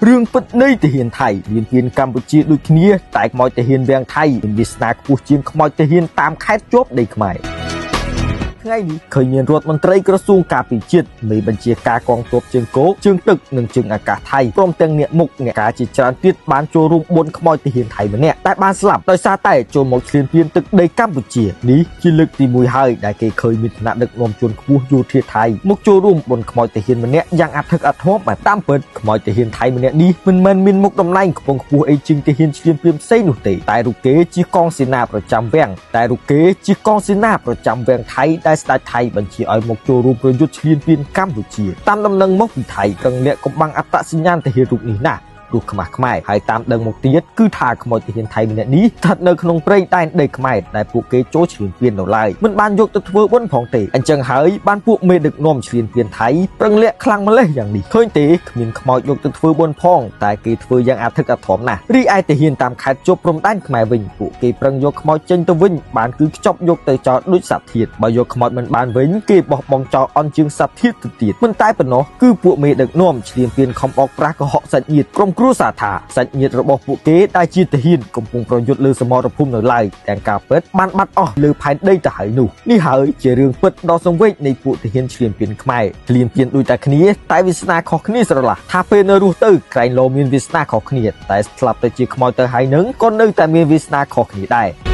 រឿងពិតនៃទាហានថៃមានពៀនកម្ពុជាដូចគ្នាតែខ្មោចទាហានវាំងថៃមានវាសនាខ្ពស់ជាងខ្មោចទាហានតាមខេត្តជាប់ដីខ្មែរថ្ងៃនេះឃើញមានរដ្ឋមន្ត្រីក្រសួងការពារជាតិមេបញ្ជាការកងទ័ពជើងគោកជើងទឹកនិងជើងអាកាសថៃព្រមទាំងអ្នកមុខអ្នកការជាច្រើនទៀតបានចូលរួមបុណ្យខ្មោចទាហានថៃម្នាក់តែបានស្លាប់ដោយសារតែចូលមកឈ្លានពានទឹកដីកម្ពុជានេះជាលើកទី1ហើយដែលគេឃើញមានថ្នាក់ដឹកនាំជាន់ខ្ពស់យោធាថៃមកចូលរួមបុណ្យខ្មោចទាហានម្នាក់យ៉ាងអធិកអធមបែបតាមពិតខ្មោចទាហានថៃម្នាក់នេះមិនមែនមានមុខតំណែងខ្ពង់ខ្ពស់អីជាងទាហានឈ្លានពានផ្សេងនោះទេតែរូបគេជាកងសេនាប្រចាំវាំងតែរូបគេជាកងសេនាប្រចាំវាំងថៃដែលស្ដេចថៃបញ្ជាឲ្យមកចូលរួមប្រយុទ្ធឈ្លានពានកម្ពុជាតាមដំណឹងមកពីថៃកឹងលាក់កំបាំងអត្តសញ្ញាណទាហានរូបនេះណាស់ព្រោះខ្មាស់ខ្មែរហើយតាមដឹងមកទៀតគឺថាខ្មោចទាហានថៃម្នាក់នេះស្ថិតនៅក្នុងព្រៃដែនដីខ្មែរដែលពួកគេចូលឈ្លានពាននៅឡើយមិនបានយកទៅធ្វើបុណ្យផងទេអញ្ចឹងហើយបានពួកមេដឹកនាំឈ្លានពានថៃប្រឹងលាក់ខ្លាំងម្លេះយ៉ាងនេះឃើញទេគ្មានខ្មោចយកទៅធ្វើបុណ្យផងតែគេធ្វើយ៉ាងអធិកអធមណាស់រីឯទាហានតាមខេត្តជាប់ព្រំដែនខ្មែរវិញពួកគេប្រឹងយកខ្មោចចេញទៅវិញបានគឺខ្ចប់យកទៅចោលដូចសត្វធាតុបើយកខ្មោចមិនបានវិញគេបោះបង់ចោលអន់ជាងសត្វធាតុទៅទៀតមិនតែប៉ុណ្ណោះគឺពួកមេដឹកនាំឈ្លានពានខំបោកប្រាស់កុហកសាច់ញាតិក្រុមគ្រួសារថាសាច់ញាតិរបស់ពួកគេដែលជាទាហានកំពុងប្រយុទ្ធលើសមរភូមិនៅឡើយទាំងការពិតបានបាត់អស់លើផែនដីទៅហើយនោះនេះហើយជារឿងពិតដ៏សង្វេគនៃពួកទាហានឈ្លានពានខ្មែរឈ្លានពានដូចតែគ្នាតែវាសនាខុសគ្នាស្រឡះថាពេលនៅរស់ទៅក្រែងលោមានវាសនាខុសគ្នាតែស្លាប់ទៅជាខ្មោចទៅហើយនឹងក៏នៅតែមានវាសនាខុសគ្នាដែរ។